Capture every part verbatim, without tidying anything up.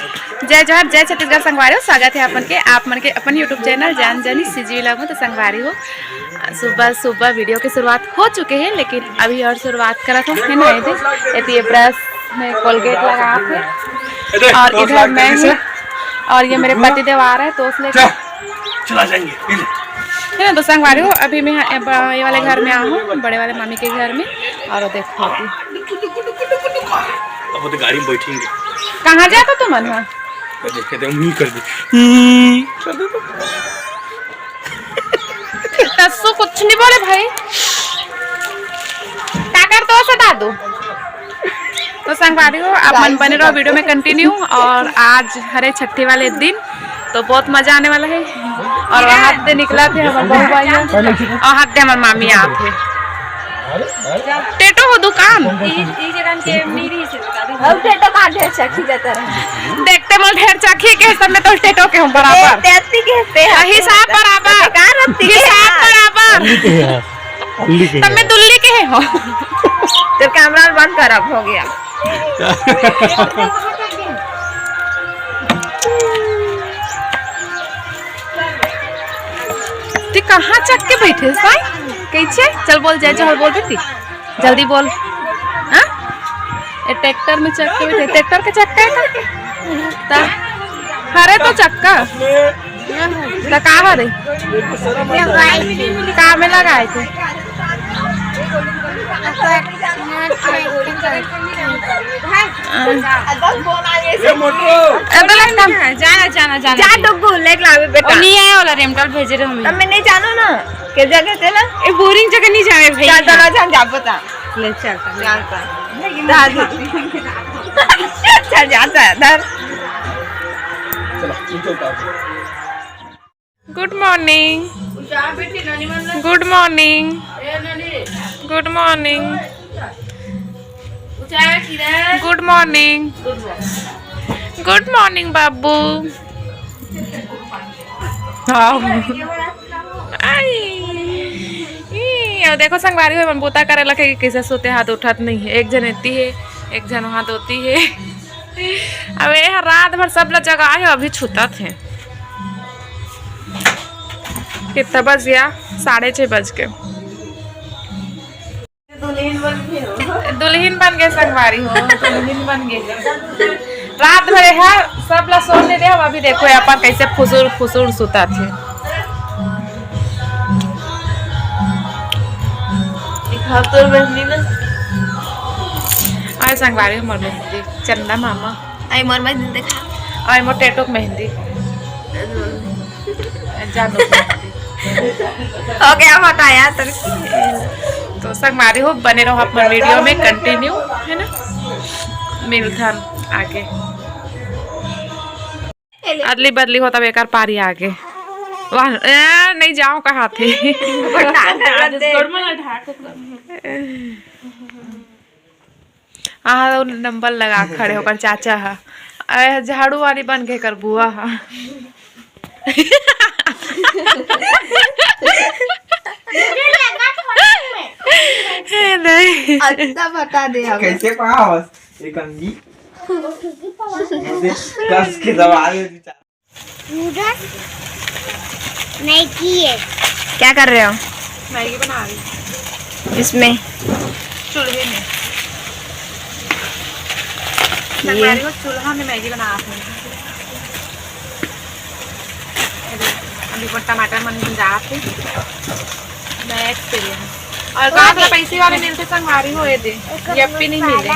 जय जोहार, जय छत्तीसगढ़ संगवारी हो, स्वागत है आप मन के, आप मन के अपन YouTube चैनल जान जानी सीजी व्लॉग में। तो संगवारी हो, सुबह सुबह वीडियो की शुरुआत हो चुके हैं, लेकिन अभी और शुरुआत करत हूँ, है ना? ये देख, ये ब्रश में कोलगेट लगा थे, और इधर मैं हूँ, और ये मेरे पति देव आ रहे हैं, तो उसने चला जाएंगे। है ना? तो संगवारी हो, अभी मैं ये ब-, ये वाले घर में आ हूँ, बड़े वाले मामी के घर में, और वो देखो अभी। अब वो तो गाड़ी में बैठेंगे। कहाँ जाता तुमन हा? मैं देखे थे, यूं कर दे, यूं कर दे तो। तस्सू कुछ नहीं बोले भाई। का कर दो से दादू? तो संगवारी हो, आप मन बने रहो वीडियो में कंटिन्यू। और आज हरे छठी वाले दिन, तो बहुत मजा आने वाला है। और वहाँ दे निकला थे हमारे बहू भाई, और हाथ दे हमारे मामी आते। टेटो हो दुकान। ई, ई जगह के मेरी से दुकान। हम टेटो का ढेर चखी जाता रहा। देखते मोल ढेर चखी के सब में तो टेटो के हम बराबर। देखती के से हिसाब बराबर। का रत्ती के हिसाब बराबर। अल्ली के है। अल्ली के तब है। मैं दुल्ली के हो। तेरे कैमरा बंद कर, अब हो गया। तू कहाँ चक के बैठे साई? कैसे? चल बोल, जय जोहार बोल बेटी, जल्दी बोल। हाँ? ये ट्रैक्टर में चक के बैठे, ट्रैक्टर के चक्का है का? ता, हरे तो चक्का। तो का हरे? का में लगाए थे? ये मोटरो। अरे लड़का। जाना, जाना, जाना। जा डुगू, लेके लावे बेटा। और नहीं आया वाला रेमटल भेजे रहे हमें। तब मैं नहीं जानो ना, के जगह थे ना? ए, बोरिंग जगह नहीं जावे भाई। चल, चल, चल, जा बता। ले, चल, चल। चल, चल। दादी। चल, जा, चल, धर। चलो, नीचे उतार दो। गुड मॉर्निंग। गुड मॉर्निंग। गुड मॉर्निंग। गुड मॉर्निंग। गुड मॉर्निंग बाबू। हाँ। आई। ई, अब देखो संगवारी हो, मन बूता करे लगे कि कैसे सोते हाथ उठत नहीं है। एक जन एती है, एक जन वहाँ धोती है। अब ये ह रात भर सब ला जगाए हो, अभी छुतत है। कितना बज गया? साढ़े छः बज के। दुल्हन बन गए हो। दुल्हन बन गए संगवारी हो, दुल्हन बन गए। रात भर है सब ला सोने दे, हम अभी देखो यहाँ पर कैसे फुसुर फुसुर सुता थे। दिखा तोर बहनी ना। आए संगवारी हो मोर बहनी, चंदा मामा। आई मोर बहनी देखा। आई मोर टेटो के मेहंदी। जानू के मेहंदी। हो गया बताया तर। तो संगवारी हो, बने रहो आप मन वीडियो में कंटिन्यू, है ना? मिलथन आगे। अदली बदली होता बेकार पारी आगे। वाह, ए, नहीं जाओ कहाँ थे। गोड़ में लगा के। आहा, वो नंबर लगा के खड़े होकर चाचा हा। अरे, झाड़ू वाली बन के कर बुआ हा। हे नहीं। अच्छा, बता दे अब। कैसे पावस? एक अंगी। कस के दबा दे। नूडल्स मैगी है। क्या कर रहे हो? मैगी बना रही हूँ। इसमें? चूल्हे में। ये। संगवारी हो, चूल्हा में मैगी बना रही हूँ। अभी वो टमाटर मन भुंजात हे। मैं एक्सपीरियंस। और गाँव में पैसे वाले मिलते संगवारी हो, ये दे। यप्पी नहीं मिले।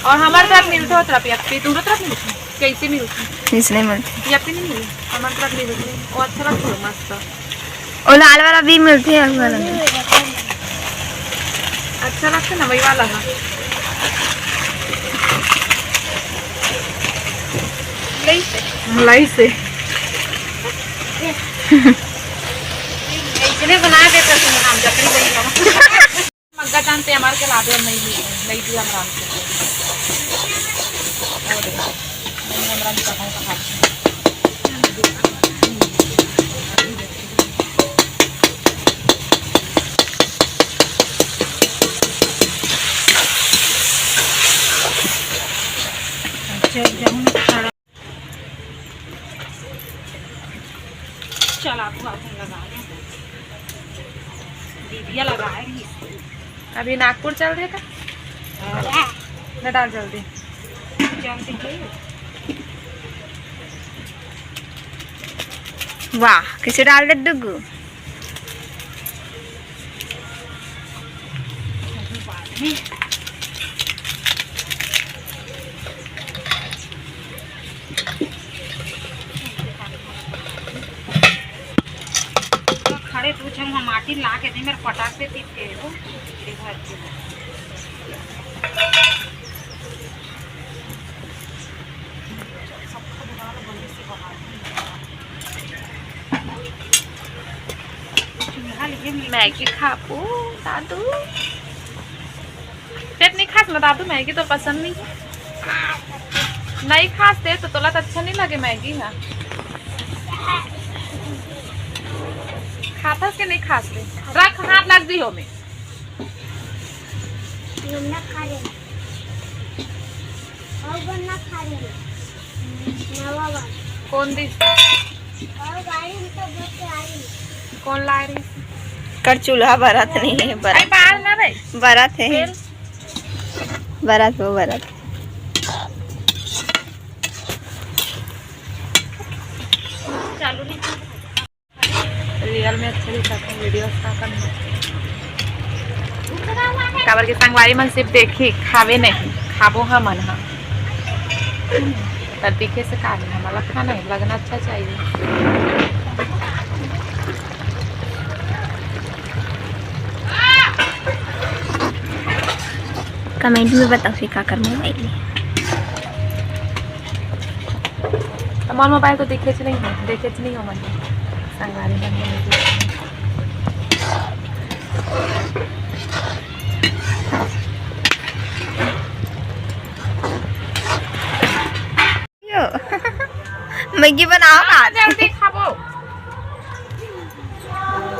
और हमारे तरफ मिलते हो तरफ यप्पी, दूसरे तरफ मिलते हैं। कैसे मिलती? इसने मिलती। यप्पी नहीं मिली, हमारे तरफ मिलती। वो अच्छा लगता है, मस्त। वो लाल वाला भी मिलती है, हरा वाला भी। अच्छा लगता है ना, वही वाला है। लई से। लई से। इसने बना देता तुम, हम जकड़ी गई हम। मग्गा जानते हमारे के लादे नहीं लिए, नहीं दिया हम राम को। वो देखो, नहीं हम राम को कहाँ कहाँ। चल जाऊँ। चल, आगू आगू लगा ले। दीदिया लगाए रही। अभी नागपुर चल रहे का? हाँ। ना डाल जल्दी। जल्दी के। वाह, कैसे डाल दे डुगू? खड़े दू झन ह माटी ला के दे, मेरे पटाख पे पीट के हो। मैगी खाबो दादू। पेट नहीं खास ना दादू, मैगी तो पसंद नहीं है। नहीं खास दे तो तोला तो अच्छा नहीं लगे मैगी ना। खाथस के नहीं खास दे? रख, हाथ लग दी हो में। गन्ना खा ले। और गन्ना खा ले। नवा वाला। कौन दी? और गाड़ी में तो बहुत गाड़ी। कौन ला रही? कर चूल्हा बरत नहीं है, बरत। अरे बाहर ना रे। बरत है। फिर? बरत वो बरत। चालू नहीं। रियल में अच्छा दिखत हे वीडियो का करना। काबर के संगवारी मन सिर्फ देखी, खावे नहीं, खाबो हमन हा। त दिखे से का हे, हमला खाना हे, लगना अच्छा चाहिए। कमेंट में बताओ, फिर काकर मोबाइल हे। हमार मोबाइल तो देखे च नहीं है, देखे च नहीं हो मन संगवारी मन में। यो। मैगी बनाओ आज। जल्दी खाबो।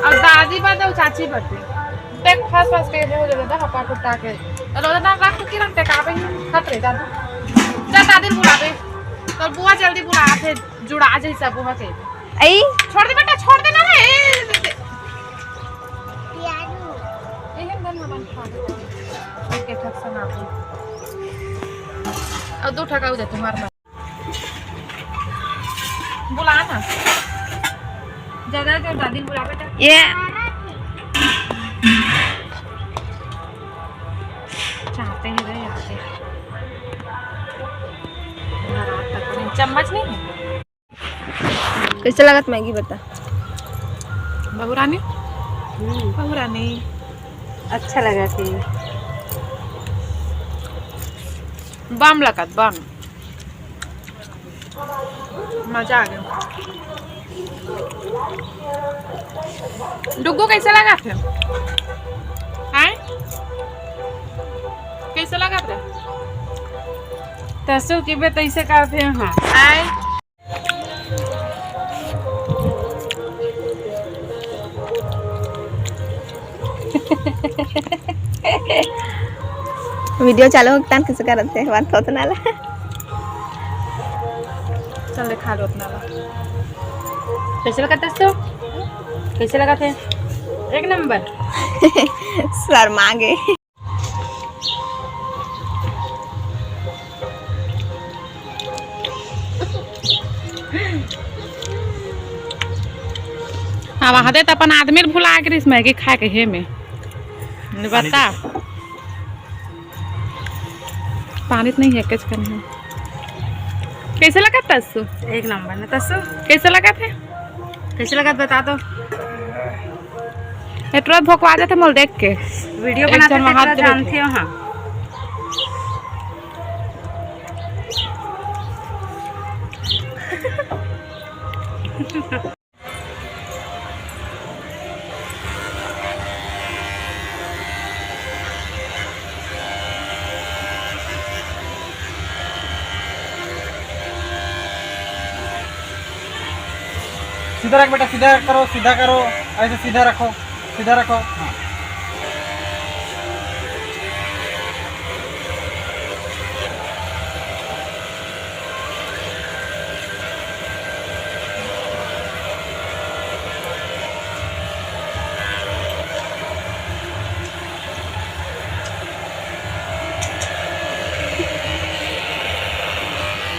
अब दादी बा तो चाची बटे। देख, फर्स्ट फर्स्ट के हो जाता हपा कुत्ता के। और ओदा ना रख के रख टेकाबे, खतरे दादू। जा दादी बुलाबे। तो बुआ जल्दी बुला, फिर जुड़ा जाई सब बुआ के। आई। छोड़ दे बेटा, छोड़ दे ना रे। ए, ए, ए। एहन बन, बन, खा ले। ओके, ठक से ना। और दो ठका हो जाते मार मार। बुला ना। ज्यादा तो दादी बुला बेटा। ये। चाहते हैं रे, आते हैं। पूरा रात तक नहीं। चम्मच नहीं है? कैसे लगत मैगी बता? बहू रानी? हम्म। बहू रानी। अच्छा लगत हे। बम लगत, बम। मजा आ गया। डुग्गू कैसे लगत हे? हैं? कैसे लगत रे? तसु की बे तैसे करथे, हाँ। आय। वीडियो चालू हो, तान कैसे करत हे, बात होत ना ला। चल, दिखा दो अपना ला। कैसे लगत हे तसु? कैसे लगत हे? एक नंबर। शर्मा गे। अब आदे त अपन आदमी ल भुला के रिस मैगी खा के हे में। बता। पानी तो नहीं है, कच कन है। कैसे लगत हे तसु? एक नंबर ना तसु। कैसे लगत हे? कैसे लगत हे बता तो। ए, तुरंत भोकवा जाथे मोल देख के। वीडियो एक बनाते झन थे, वहाँ तुरंत पे जानथे हो, हाँ। सीधा रख बेटा, सीधा करो, सीधा करो, ऐसे सीधा रखो, सीधा रखो। हाँ।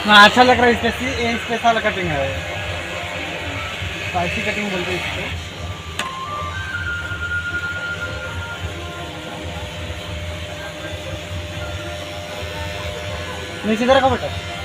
हाँ, अच्छा लग रहा है, स्पाइसी, ये स्पेशल कटिंग है, स्पाइसी कटिंग बोलते हैं इसको। नीचे इधर का बेटा।